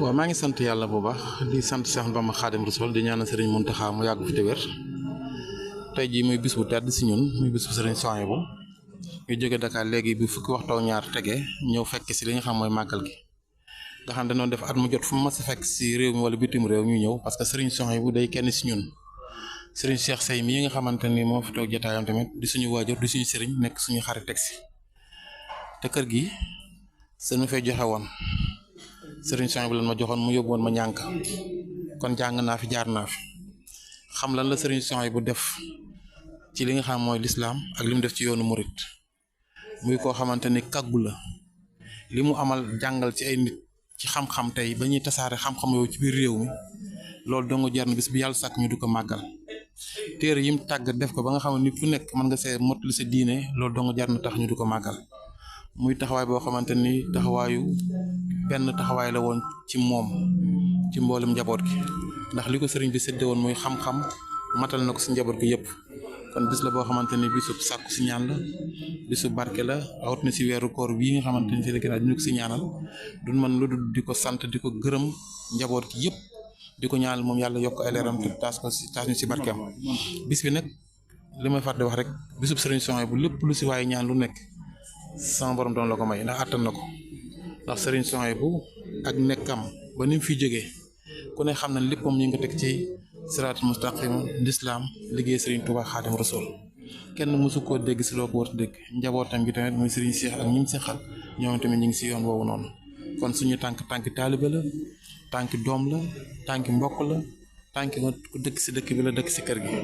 waaw maa ngi sant yàlla bu baax di sant Cheikh Bamba Khadim Rassoul di ñaanal Serigne Mountakha mu yàgg fi te wér tey jii muy bis bu tedd si ñun muy bis bu Serigne Souhaïbou ñu jóge Dakar léegi bi fukki waxtu ak ñaar tege ñëw fekk si li nga xam mooy màggal gi nga xam dañoo def at mu jot fu mu mas a fekk si réew mi wala bitim réew ñu ñëw parce que Serigne Souhaïbou day kenn si ñun Serigne Cheikh Sey mii nga xamante ni moo fi toog jotaayam tamit di suñu waajur di suñu Serigne nekk suñu xarit teg si te kër gi seen fay joxe woon Serigne Souhaïbou lan ma joxoon mu yóbbu woon ma ñànk kon jàng naa fi jaar naa fi xam lan la Serigne Souhaïbou def ci li nga xam mooy lislaam ak li mu def ci yoonu murit muy koo xamante ni kàggu la li mu amal jàngal ci ay nit ci xam-xam tey ba ñuy tasaare xam-xam yow ci biir réew mi loolu dong jar na bis bi yàlla sàkk ñu du ko màggal téere yim tàgg def ko ba nga xam ne nit ku nekk mën nga see mottali sa diine loolu dong jar na tax ñu du ko màggal muy taxawaay boo xamante ni taxawaayu benn taxawaay la woon ci moom ci mboolem njaboot gi ndax li ko sëriñ bi séddee woon muy xam-xam matal na ko si njaboot gi yëpp kon bis la boo xamante ni bisu sàkku si ñaan la bisu barke la rawat na si weeru koor bii nga xamante ni si la gën a ñu ko si ñaanal duñ mën lu dul di ko sant di ko gërëm njaboot gi yëpp di ko ñaanal moom yàlla yokk ay leeram te taas ñu si barkeem bis bi nag li may fàtte wax rek bisub sëriñ Souhaïbou lépp lu si waaye ñaan lu nekk sama borom doon la ko may ndax àttan na ko ndax Serigne Souhaïbou ak nekkam ba ni mu fi jógee ku ne xam na léppam ñu ngi teg ci siraatul mustaqim lislaam liggéey Serigne Touba Khadim Rassoul kenn mësu koo dégg si loo ko war a dégg njabootam gi tamit muy Serigne Cheikh ak ñi mu seqal ñoom tamit ñu ngi si yoon woowu noonu kon suñu tànk taalibe la tànk doom la tànk mbokk la tànk ku dëkk si dëkk bi la dëkk si kër gi.